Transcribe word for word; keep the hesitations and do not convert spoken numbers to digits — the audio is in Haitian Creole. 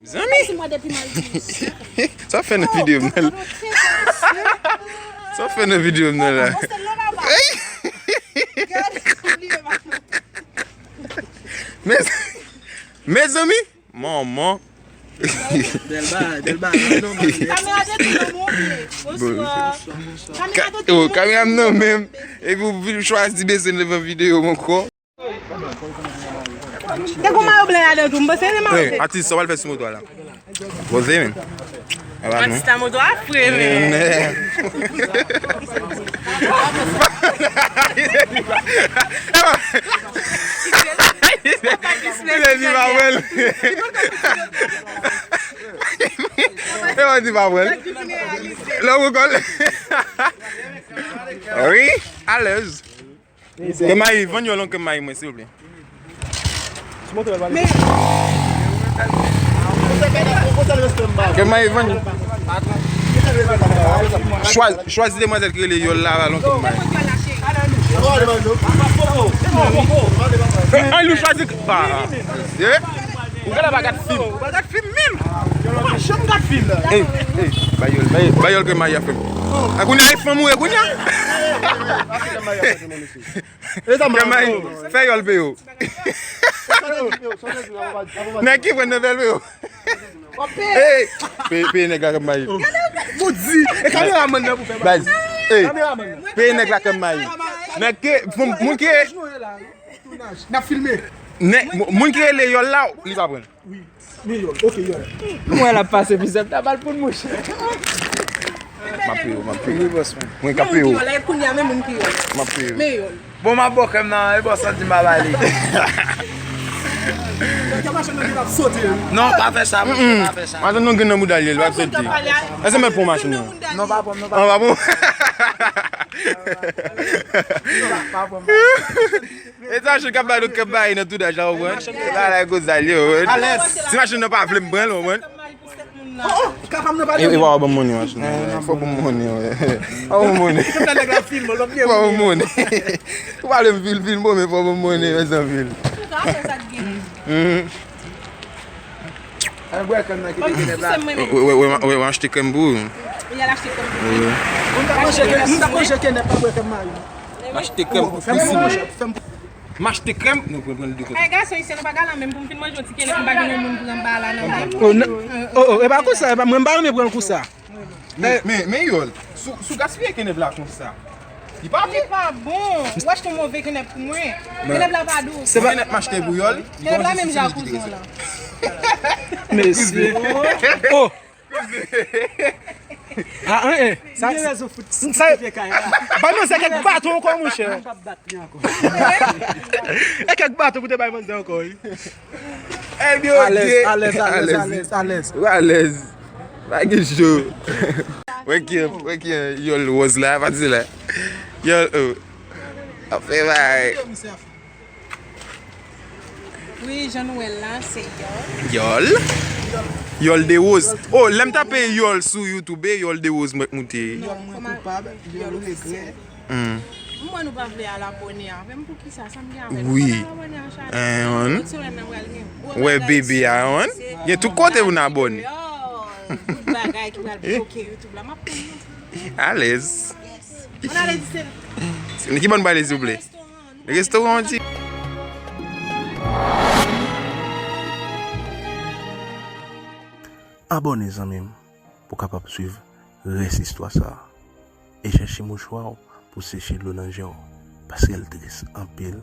Zanmi, sa w fè nan videyo m nan la? Sa w fè nan videyo m nan la? Mezanmi, manman. Bèl bagay, bèl bagay. Kamera de tou nan monte. Bonswa. Kamera de tou. Kamera m nan menm. Epi w vin chwazi bese nan videyo m ankò. Te gon mayo blan ladan tou, m panse se mayo. Hey, atis, sa w al fè sou moto a la? Poze, men. Atis la moto a fre, men. Li di pa wè l. E pa di pa wè l. Lè w kòl. Wi, alèz. Kè mayi, vann yòl non, kè mayi mwen, silvouplè. Kè mayi, vann. Chwazi, chwazi demwazèl ki rele yòl la, alon kè mayi. An, nou chwazi. Ou gade pa gad fim. Ou pa gad fim menm. Ou pa janm gad fim. Ey, ey, ba yòl, ba yòl, ba yòl kè mayi a fè. A kounye a e fanm ou ye kounye a. Kè mayi, fè yòl peye w. Nan ki pwen nan fè l peye w. Ey, peye nèg la kè mayi. Fò di, e kameramann nan pou fè bagay. Baz, ey, peye nèg la kè mayi. Nan ke, moun ki N ap filme. Nèg, moun ki rele yòl la, li pa pran. Wi. Men yòl. Ok, yòl. Mwen la pase bizèp ta bal pou mouche. M ap peye w, m ap peye w. Wi, bòs mwen. Mwen k ap peye w. Men moun ki yòl, men moun ki yòl. M ap peye w. Men yòl. Bon, m ap bò kè m nan, e bòs lan di m pa ba li. Lè w te mache nan gen ap sote. Non, pa fè sa, pa fè sa. Maten nou gen nan bouda l, li pa ap sote. Èske mèt pran machin nan? Non, pa pran, non, pa pran. Non, pa pran. Pa pran. E sa, machin k ap bay nou kè bay nan tounaj la, ou konprann? E pa la e koz al yo, ou konprann? Alèz. Si machin nan pa vle m pran l, ou konprann? E, e pa w ban m monnen machin nan. Fò w ban m monnen, wi. Fò w ban m monnen. Fò w ban m monnen. Ou pa vle m fil, fil bon, men fò w ban m monnen, mezanmi. Mhm. Al bwè kèm nan ki te genèt la. Wè, wè, wè, wè, wè, achte kèm pou ou. Ou al achte kèm pou ou. Moun k ap manje kèm, moun k ap manje kèm, pa bwè kèm mayi. M achte kèm pou Priscilla. M achte kèm. Nou pran, pran de kèm. Ay, gason, isi nou pa galan menm pou m fin manje yon ti kenèp, m pa gen yon moun pou m ba la nan kay. Oh, oh, oh, e pa konsa, e pa, mwen m pa renmen pran l konsa. Men, men, men yòl, sou, sou gaspiye kenèp la konsa. Li pa bon. Li pa bon. Ou achte yon move kenèp pou mwen. Kenèp la pa dous. Se pa kenèp m achte pou yòl. Kenèp la menm jan ak kouzon la. Mesye. Oh. Ah, hein, hein. Sa, sa, bay manzè kèk baton ankò, monchè. E kèk baton pou te bay manzè ankò, wi. Alèz, alèz, alèz, alèz, alèz. Ou alèz. Pa gen cho. Wè ki, wè ki yòl wòz la, pati la. Yòl, oh. Ap fè bagay. Wi, jan nou wè l la, se yòl. Yòl? Yòl de woz. Oh, lè m tape yòl sou YouTube, e yòl de woz mwen k moute. Non, mwen koupab, yòl regrè. Hmm. M wè nou pa vle al abòne avè m, poukisa? Sa m gen avè l? Wi. Fò n al abòne a chanèl. Tout semèn nan pral gen gwo bagay. Wè bebe a, wi. Gen tout kote pou n abòne. Tout bagay ki pral bloke YouTube la, m ap konn montre. Alèz. Yes. Ann ale di se. Ki bò n prale, silvouplè? Restoran, nou. Restoran, ti. Abòne, zanmi m, pou w kapab swiv rès istwa sa a. E chèche mouchwa w pou w seche dlo nan je w, paske l tris anpil.